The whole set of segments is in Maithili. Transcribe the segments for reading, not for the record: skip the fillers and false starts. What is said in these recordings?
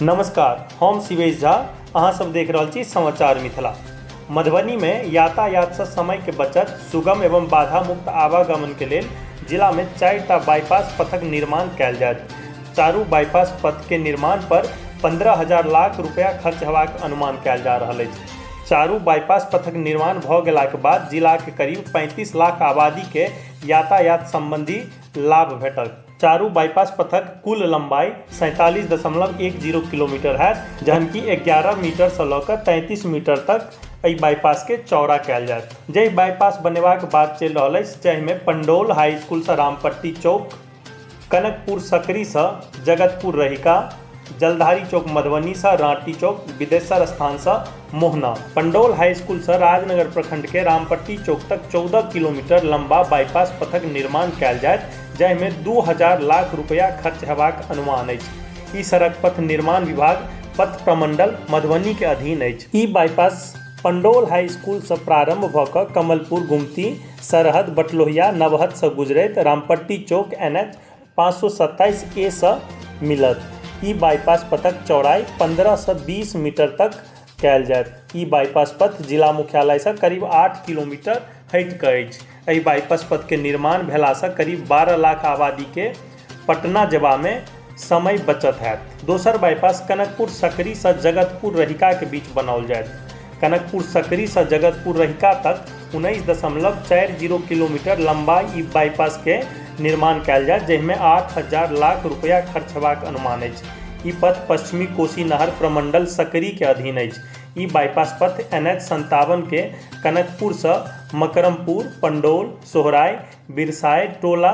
नमस्कार, हम शिवेश झा, अहाँ सब देख रहल छी समाचार मिथिला। मधुबनी में यातायात से समय के बचत, सुगम एवं बाधा मुक्त आवागमन के लेल जिला में 4टा बाईपास पथक निर्माण कयल जायत। चारू बाईपास पथ के निर्माण पर 15,000 लाख रुपया खर्च हेबाक अनुमान कयल जा रहल अछि। चारू बाईपास पथक निर्माण भऽ गेलाक बाद जिलाक करीब 35 लाख आबादी के यातायात संबंधी लाभ भेटत। चारू बाईपास पथक कुल लंबाई 47.10 किलोमीटर हैत, जहनकि 11 मीटर सँ लऽ कऽ 33 मीटर तक एहि बाईपास के चौड़ा कयल जायत। जाहि बाईपास बनेबाक बात चलि रहल अछि जाहिमे पंडौल हाई स्कूल सँ रामपट्टी चौक, कनकपुर सकरी सँ जगतपुर रहिका, जलधारी चौक मधुबनी सँ रांटी चौक, बिदेश्वर स्थान सँ मोहना, पंडौल हाई स्कूल सँ राजनगर प्रखंड के रामपट्टी चौक तक 14 किलोमीटर लंबा बाईपास पथक निर्माण कयल जायत, जाहिमे 2000 लाख रुपया खर्च हेबाक अनुमान अछि। ई सड़क पथ निर्माण विभाग पथ प्रमंडल मधुबनी के अधीन अछि। ई बाईपास पंडौल हाई स्कूल सँ प्रारंभ भऽ कऽ कमलपुर, गुमती, सरहद, बटलोहिया, नवहद सँ गुजरैत रामपट्टी चौक एनएच 527 ए सँ मिलत। ई बाईपास पथक चौड़ाई 15 सँ 20 मीटर तक कयल जायत। ई बाईपास पथ जिला मुख्यालय सँ करीब 8 किलोमीटर हटि कऽ अछि। एहि बाईपास पथ के निर्माण भेला सँ करीब 12 लाख आबादी के पटना जेबा मे समय बचत हैत। दोसर बाईपास कनकपुर सकरी सँ जगतपुर रहिका के बीच बनाओल जायत। कनकपुर सकरी सँ जगतपुर रहिका तक 19.40 किलोमीटर लंबा ई बाईपास के निर्माण कयल जायत, जाहिमे 8,000 लाख रुपया खर्च हेबाक अनुमान अछि। ई पथ पश्चिमी कोसी नहर प्रमंडल सकरी के अधीन अछि। ई बाईपास पथ एनएच 57 के कनकपुर सँ मकरमपुर, पंडौल, सोहराय, बिरसाय टोला,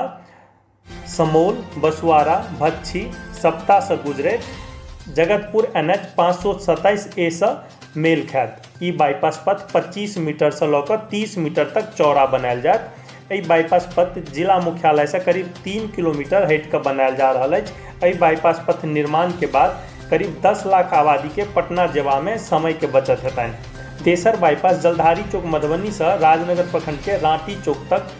समौल, बसुआरा, भच्छी, सप्ता सँ गुजरैत जगतपुर एनएच 527 ए सँ मेल खायत। ई बाईपास पथ 25 मीटर सँ लऽ कऽ 30 मीटर तक चौड़ा बनायल जायत। एहि बाईपास पथ जिला मुख्यालय सँ करीब 3 किलोमीटर हटि कऽ बनायल जा रहल अछि। एहि बाईपास पथ निर्माण के बाद करीब 10 लाख आबादी के पटना जेबा मे समय के बचत हेतनि। तेसर बाईपास जलधारी चौक मधुबनी सँ राजनगर प्रखंड के रांटी चौक तक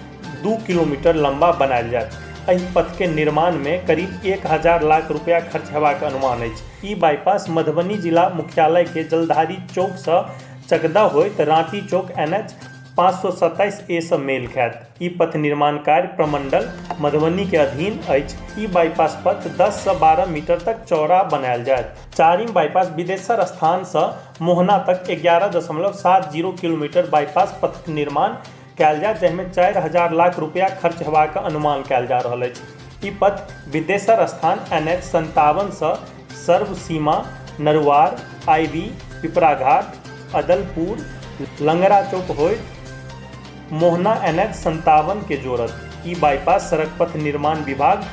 2 किलोमीटर लंबा बनायल जायत। एहि पथ के निर्माण मे करीब 1000 लाख रुपया खर्च हेबाक अनुमान अछि। ई बाईपास मधुबनी जिला मुख्यालय के जलधारी चौक सँ चकदह होइत रांटी चौक एनएच 527 ए सँ मेल खायत। ई पथ निर्माण कार्य प्रमंडल मधुबनी के अधीन अछि। ई बाईपास पथ 10 सँ 12 मीटर तक चौड़ा बनायल जायत। चारिम बाईपास बिदेश्वर स्थान सँ मोहना तक 11.70 किलोमीटर बाईपास पथक निर्माण कयल जायत, जाहिमे 4000 लाख रुपया खर्च हेबाक अनुमान कयल जा रहल अछि। ई पथ बिदेश्वर स्थान एनएच 57 सँ सर्वसीमा, नरुआर, आईवी, पिपराघाट, अदलपुर, लंगड़ा चौक होइत मोहना एनएच 57 के जोड़त। ई बाईपास सड़क पथ निर्माण विभाग,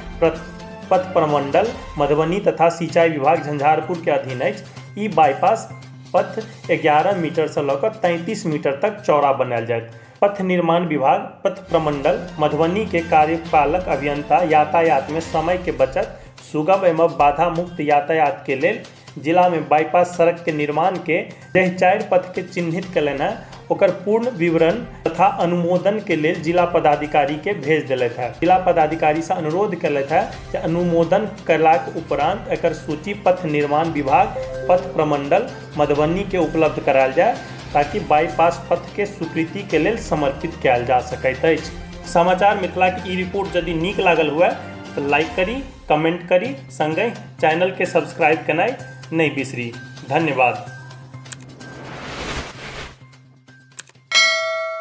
पथ प्रमंडल मधुबनी तथा सिंचाई विभाग झंझारपुर के अधीन अछि। ई बाईपास पथ 11 मीटर सँ लऽ कऽ 33 मीटर तक चौड़ा बनायल जायत। पथ निर्माण विभाग, पथ प्रमंडल मधुबनी के कार्यपालक अभियंता यातायात मे समय के बचत, सुगम एवं बाधा मुक्त यातायात के लेल जिला मे बाईपास सड़क के निर्माण के जाहि 4 पथ के चिन्हित केलनि हँ ओकर पूर्ण विवरण तथा अनुमोदन के लेल जिला पदाधिकारी के भेज देलथि हँ। जिला पदाधिकारी सँ अनुरोध केलथि हँ जे अनुमोदन कयलाक उपरांत एकर सूची पथ निर्माण विभाग, पथ प्रमंडल मधुबनी के उपलब्ध करायल जाय ताकि बाईपास पथ के स्वीकृति के लेल समर्पित कयल जा सकैत अछि। समाचार मिथिला के ई रिपोर्ट यदि नीक लागल हुए तऽ लाइक करी, कमेंट करी, संगहि चैनल के सब्सक्राइब केनाइ नहि बिसरी। धन्यवाद।